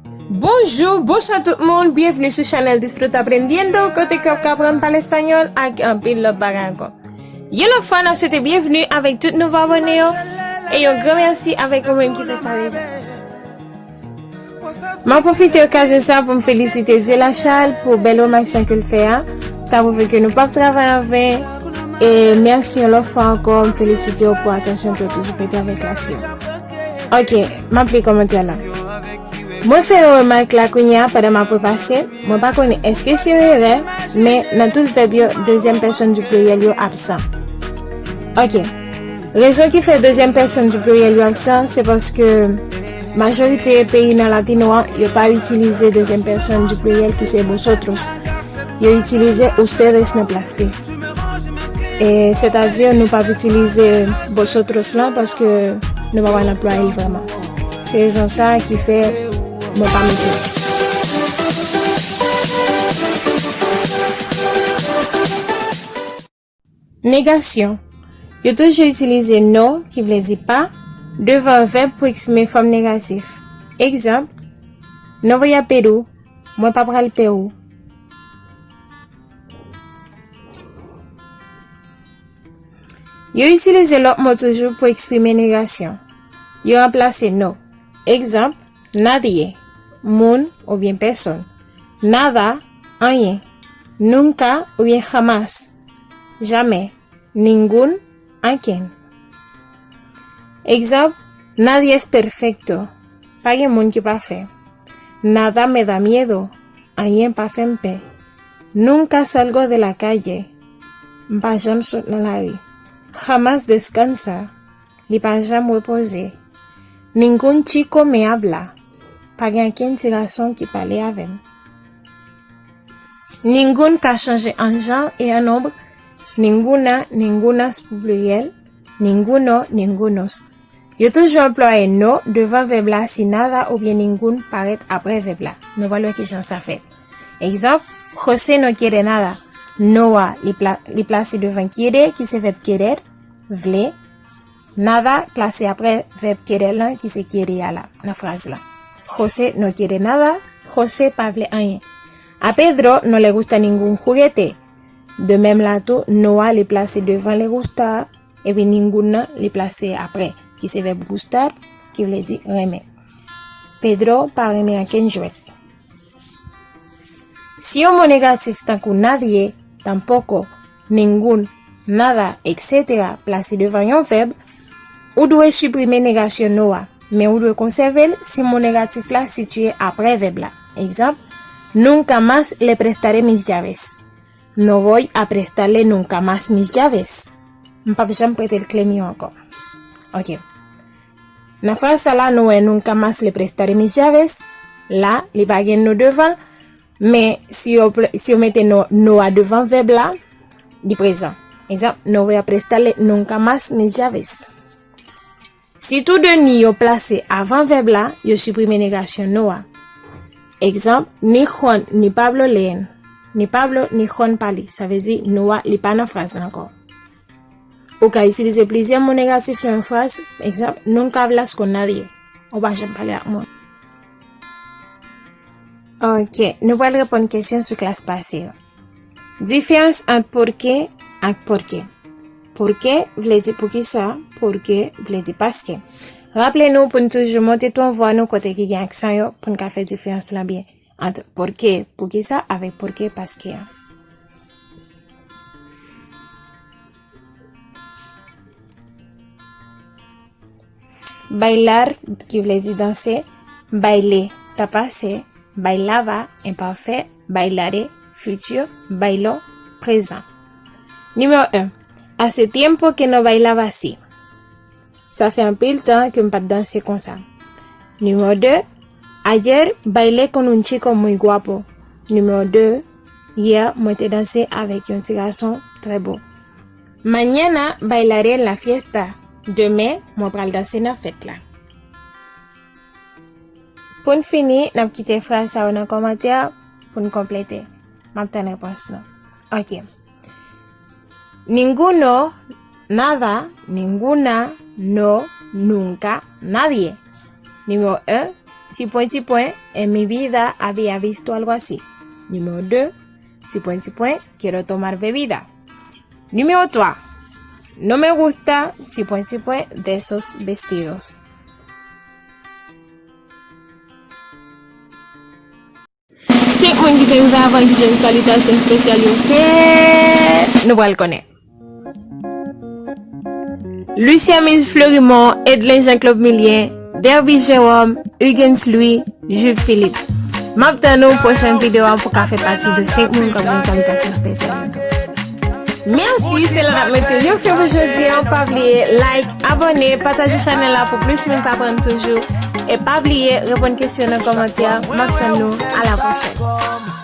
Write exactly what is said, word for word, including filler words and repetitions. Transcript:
Bonjou, bonswa tout moun, byenvni sou chanèl Disfruta Aprendiendo, kote ke w ka aprann pale espanyòl ak anpil lòt bagay ankò. Yon lòt fwa, n ap swete byenvni avèk tout nouvo abòne yo, e yon gran mèsi avèk ou menm ki fè sa deja. M ap pwofite okazyon sa pou m felisite Dieu Lachal pou bèl remak sa ke l fè a. Sa pwouve ke nou p ap travay an ven. E mèsi yon lòt fwa ankò, m felisite w pou atansyon ke w toujou prete avèk klas yo. Ok, m ap li kòmantè la. Mwen fè yon remak la kounye a pandan m ap repase. Mwen pa konnen èske se yon erè, men nan tout vèb yo, dezyèm pèsòn di pliryèl yo absan. Ok. Rezon ki fè dezyèm pèsòn di pliryèl yo absan, se paske majorite peyi nan Latino a, yo pa itilize dezyèm pèsòn di pliryèl ki se vosotros. Yo itilize ustedes nan plas li. E, sètadi, nou p ap itilize vosotros lan paske nou pa pral anplwaye l vrèman. Se rezon sa a ki fè mwen pa mete l. Negasyon. Yo toujou itilize no, ki vle di pa, devan vèb pou eksprime fòm negatif. Egzanp, no voy a Perú, mwen pa pral Pewou. Yo itilize lòt mo toujou pou eksprime negasyon. Yo ranplase no. Egzanp, nadie, moun oubyen pèsòn. Nada, anyen. Nunca oubyen jamás, jamè. Ningún, ankenn. Egzanp, nadie es perfecto, pa gen moun ki pafè. Nada me da miedo, anyen pa fè m pè. Nunca salgo de la calle, m pa janm sot nan lari. Jamás descansa, li pa janm repoze. Ningún chico me habla, pa gen ankenn ti gason ki pale avè m. Ningún ka chanje an janr e an nonb. Ninguna, ningunas pou pliryèl. Ninguno, ningunos. Yo toujou anplwaye no devan vèb la si nada oubyen ningún parèt aprè vèb la. Nou pral wè kijan sa fèt. Egzanp, José no quiere nada. No a, li pla-, li plase devan quiere, ki se vèb querer, vle. Nada plase aprè vèb querer lan, ki se quiere a la, nan fraz la. José no quiere nada, José pa vle anyen. A Pedro no le gusta ningún juguete. De menm la tou, no a li plase devan le gusta a, epi ningún nan li plase aprè, ki se vèb gustar, ki vle di renmen. Pedro pa renmen ankenn jwèt. Si yon mo negatif tankou nadie, tampoco, ningún, nada, etsetera plase devan yon vèb, ou dwe siprime negasyon no a, men ou dwe konsève l si mo negatif la sitiye aprè vèb la. Egzanp, nunca más le prestaré mis llaves. No voy a prestarle nunca más mis llaves. M p ap janm prete l kle m yo ankò. Ok. Nan fraz sa la, nou wè nunca más le prestaré mis llaves. La, li pa gen no devan l, men si yo, pl- si yo mete no, no a devan vèb la, li prezan. Egzanp, no voy a prestarle nunca más mis llaves. Si tou de ni yo plase avan vèb la, yo siprime negasyon no a. Egzanp, ni Juan ni Pablo leen. Ni Pablo ni Juan pa li. Sa vle di no a li pa nan fraz la ankò. Ou ka itilize plizyè mo negatif nan yon fraz. Egzanp, nunca hablas con nadie. Ou pa janm pale ak moun. Ok, nou pral reponn kesyon sou klas pase yo. Diferans ant porqué ak por qué. Porqué vle di poukisa, por qué vle di paske. Raple nou pou n toujou monte ton vwa nou kote ki gen aksan yo pou n ka fè diferans lan byen ant porqué, poukisa, avèk por qué, paske a. Bailar, ki vle di danse. Baile, tan pase. Bailaba, enpafè. Bailaré, fiti. Bailó, prezan. Nimewo en. Hace tiempo que no bailaba así. Sa fè anpil tan ke m pa t danse konsa. Nimewo de. Ayer bailé con un chico muy guapo. Nimewo de. Yè, mwen te danse avèk yon ti gason trè bo. Mañana bailaré en la fiesta. Demen, mwen pral danse nan fèt la. Pou n fini, n ap kite fraz sa yo nan kòmantè pou n konplete. M ap tann repons nou. Ok. Ninguno, nada, ninguna, no, nunca, nadie. Nimewo en, Ti pwen, ti pwen, en mi vida había visto algo así. Numéro deux, ti pwen, ti pwen, quiero tomar bebida. Numéro trois, no me gusta, ti pwen, ti pwen, de esos vestidos. Senk moun ki te rive avan ki jwenn salitasyon espesyal yo se, nou pral konnen. Lucien Mille Fleurimond, Edlen Jean Claude Milien, Derby Jérôme, Hugens Louis, Jules Philippe. M ap tann ou pwochèn videyo a pou ka fè pati de senk moun k ap jwenn salitasyon espesyal yo tou. Mèsi, se la n ap mete yon fen pou jodi a. Pa bliye like, abòne, pataje chanèl la pou plis moun ka aprann toujou. E pa bliye reponn kesyon nan kòmantè. M ap tann nou. A la pwochèn.